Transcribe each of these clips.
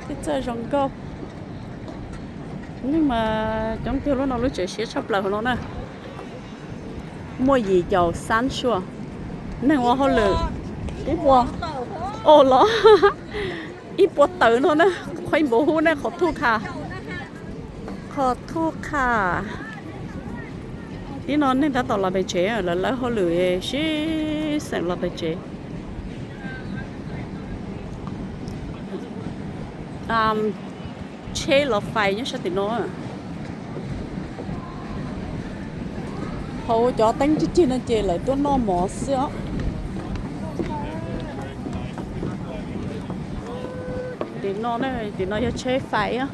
Txawj zoo nkauj. Neeg mas coob tiag, lub no lub tsev siab tshaj plaws hauv no na. Muaj yim caum xab suaj. Neeg ua hauj lwm ib puas, o los ib puas tawm no na. Qhuaib npaum hub ne, qhov thuj kha, qhov thuj kha. Ib no neeg tab tom los pem tsev, lawv lawb hauj lwm sib xeem los pem tsev. Tsheb los fais nyob sab tim no. Hauv cov teeb cig cig no ces lawv tuaj noj mov xwb os. Tim no, tim no yog tsheb fais.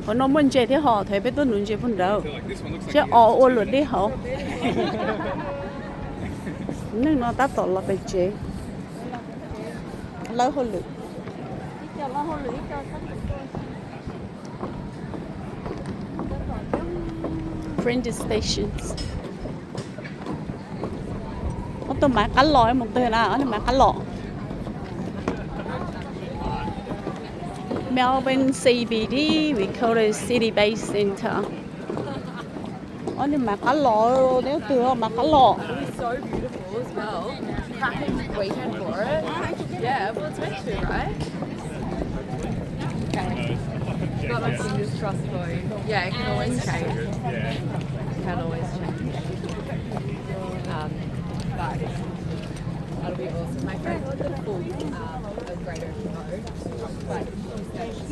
Hauv no muaj ntses thiab, hos thaum peb tuaj nuv ntses puag nraud, tsheb os ua luam dej hauv. Neeg no tab tom los pem tsev, lawb hauj lwm. French Station. Ob tug Maiv Qab Los mus twg na, ob tug Maiv Qab Los. Melbourne C B D, we call it City Base Centre. Ob tug Maiv Qab Los, neb twg Maiv Qab Los?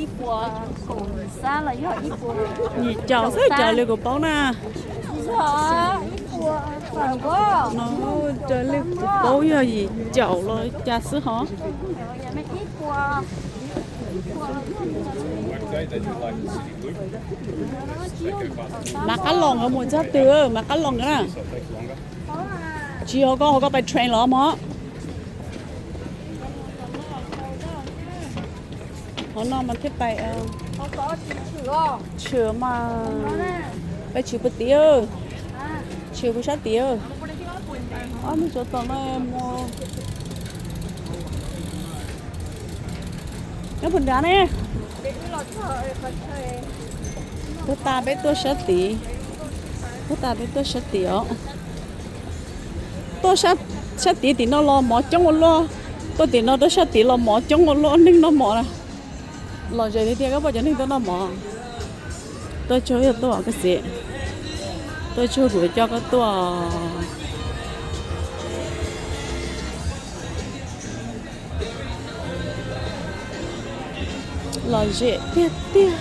Ib puas kaum xab los yog ib puas? Yim caum xwb, raws li kuv paub na. No, raws li kuv paub yog yim caum los cas xwb hov. Maiv Qab Los nkawd mus txog twg, Maiv Qab Los nkawd na? Tsis yog, koj, koj pais train los mog? Hov no mas thiaj pais, tshwm mas pais tshwm puag tid, tshwm puag sab tid. Ob tug tsov tom no mus. Nyob puag nrad ne. Puag ta peb tuaj sab tid, puag ta peb tuaj sab tid os. Tuaj sab tid, tim no los mov coob ua luaj, tuaj tim no rau sab tid los mov coob ua luaj, neeg noj mov na. Los ze li tiag, koj pom cov neeg tuaj noj mov. Tuaj tsuag yog tuaj koj txiv, tuaj tsuag kuv coj koj tuaj. Los ze tiag tiag.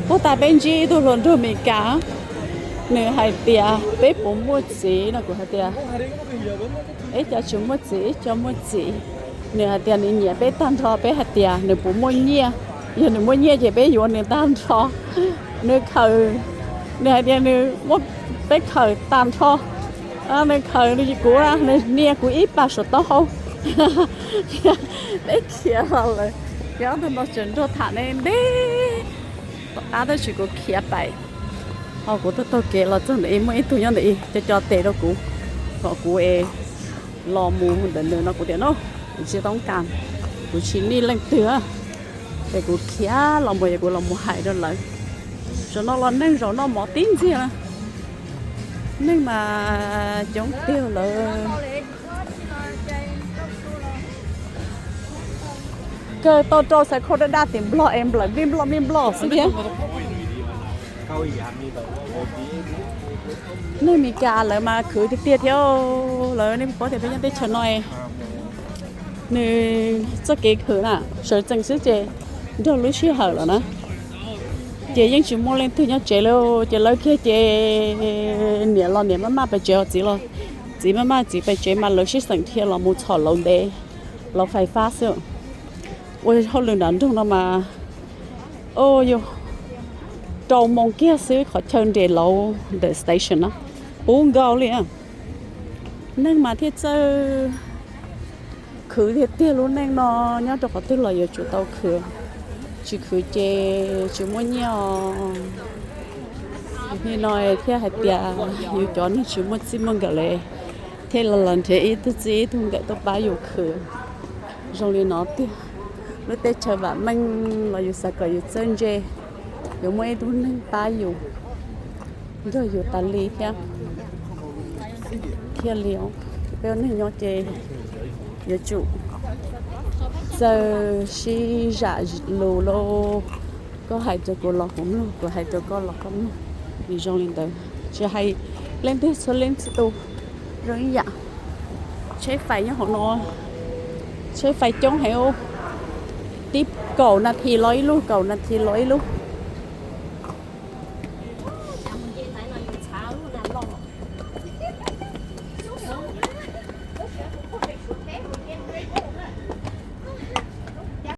Puag ta peb ntsib ib tug hluas nraug Meskas, nws hais tias peb puas muaj txiv no, kuv hais tias ib co tsis muaj txiv, ib co muaj txiv. Nws hais tias nws nyiam peb tag nrho, peb hais tias nws puas muaj nyiaj, yog nws muaj nyiaj ces peb yuav nws tag nrho. Nws khaws, nws hais tias nws muab peb khaws tag nrho. Nws khaws kuv, nws nias kuv ib pas saum taub hau. Peb khiav los lawm, ces ob tug no tseem nrog tham ne ntev tom qab tab sis kuv khiav pais. Ho kuv tuaj taug kev los txog ntawm ib, muaj ib tug nyob ntawm ib co co tes rau kuv, kom kuv es los mus ntawm nws no, kuv tias no, kuv tsis toob kas, kuv tsis nij leej twg, ces kuv khiav los mus, ces kuv los mus hais rau lawv. Zaum no los neeg zaum noj mov tib ntxiag na, neeg mas coob tiag lawm. Kawg tau rau xav khau daj daj tim Nplog es nplawm vij nploj vij nploj xwb thiab. Neeg Meskas lawv mas khwv tiag tiag thiab. Lawv, nej paub tias peb nyob teb chaws no, nws txoj kev khwv na sawv tsees xwb ces nrog lub sij hawm lawm na. Ces yeej tsis muaj leej twg nyob tsev li, ces lawv kiag ces niam los niam maj maj pes tsev, txiv los txiv maj maj txiv pes tsev, mas lawv sib xeem dhia los mus txhom lauv ntev, lauv fais fab xwb. Ua hauj lwm nram nroog no mas, o yog rau moo kiag xwb qhov chaw nres lauv ntawm station na, puv nkaus li. Neeg mas thiaj txawj Khwv tiag tiag, lub neej no nyob rau qhov twg los yuav tsum tau khwv, tsis khwv ces tsis muaj nyiaj os. Nim no thiaj hais tias yus cov neeg tsis muaj txij muaj nkawm li, thiaj los los nrhiav ib tug txij ib tug nkawm tuaj pab yus khwv. Zoo li no tiag, lub teb chaws vam meej los yus xav kom yus txawj ntse, yuav muaj ib tug neeg pab yus, nrog yus tas li thiab. Thiaj li peb ua neeg nyob ces yuav tsum txawj sib zam lus lauj. Koj hais rau kuv los kuv mloog, kuv hais rau koj los koj mloog. Vim zoo li ntawd tsis hais leej twg txhua leej txhua tus zoo ib yam. Tsheb fais nyob hauv no, tsheb fais coob heev, tib kaum nas this los ib lub, kaum nas this los ib lub.